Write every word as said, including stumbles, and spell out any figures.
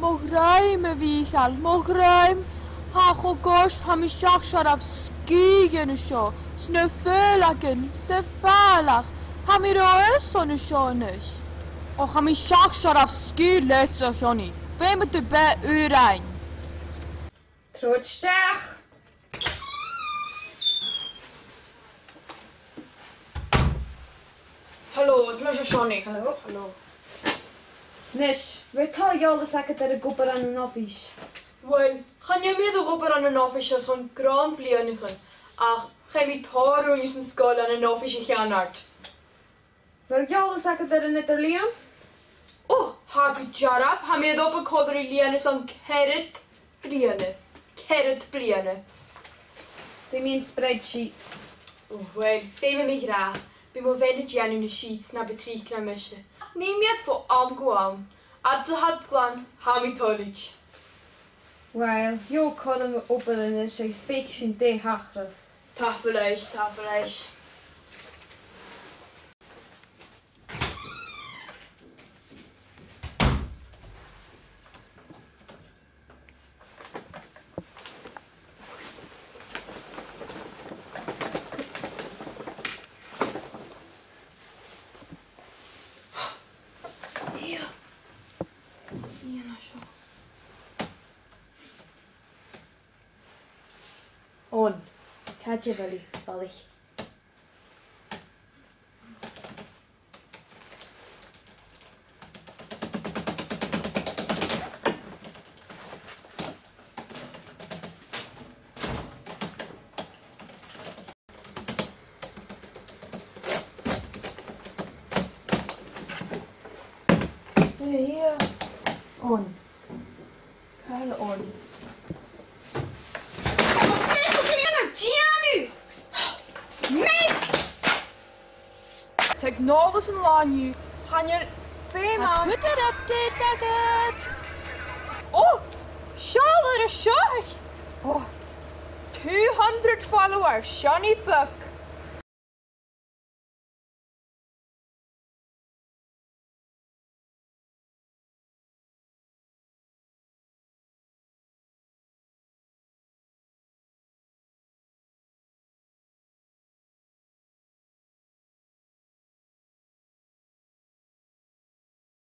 Mo dhruim, a Mhìcheil, mo dhruim. Tha e cho goirt, tha mi seach searbh sgìth dhen seo, 's na faoileagan sa fhàileadh. Tha mi ro fhios on seo a-nis. O, tha mi seach searbh sgìth leat, a Sheonaidh. Feumaidh tu beathach ùr fhaighinn. Trobhad a-steach. Halò, is mise Seonaidh. Halò. Halò. Nis, an robh eòlas agad air a bhith ag obair ann an oifis? Uill, chan eil mi ag obair ann an oifis airson grunn bhliadhnaichean, ach chaidh mi tòrr uair san sgoil ann an oifis a' cheannard. Bheil eòlas agad air an eadar-lìon? O, tha gu dearbh, tha mi air obair còmhla ri lìon airson ceithir bliadhna. Ceithir bliadhna. Dè mu na spreadsheets? O, uill, feumaidh mi ràdh, bidh mo bhean a' dèanamh na sheets na bu trice na mise. Nì mi iad bho àm gu àm. Fhad 's a tha iad glan, tha mi toilichte. Uill, gheibh thu cothrom obair a-nis agus faic sinn dè thachras. Tapadh leibh, tapadh leibh. Ia. Ia na seo. Eòin, càit a bheil i, a bhalaich? Ia, ia. Eòin. Càit a bheil Eòin? Dè tha thu a' dèanamh? Miss! Teicneòlas an latha an-diugh, chan eil feum ann. Tha Twitter update agad! O, seall air a seo! O, two hundred followers, Seonaidh Beag.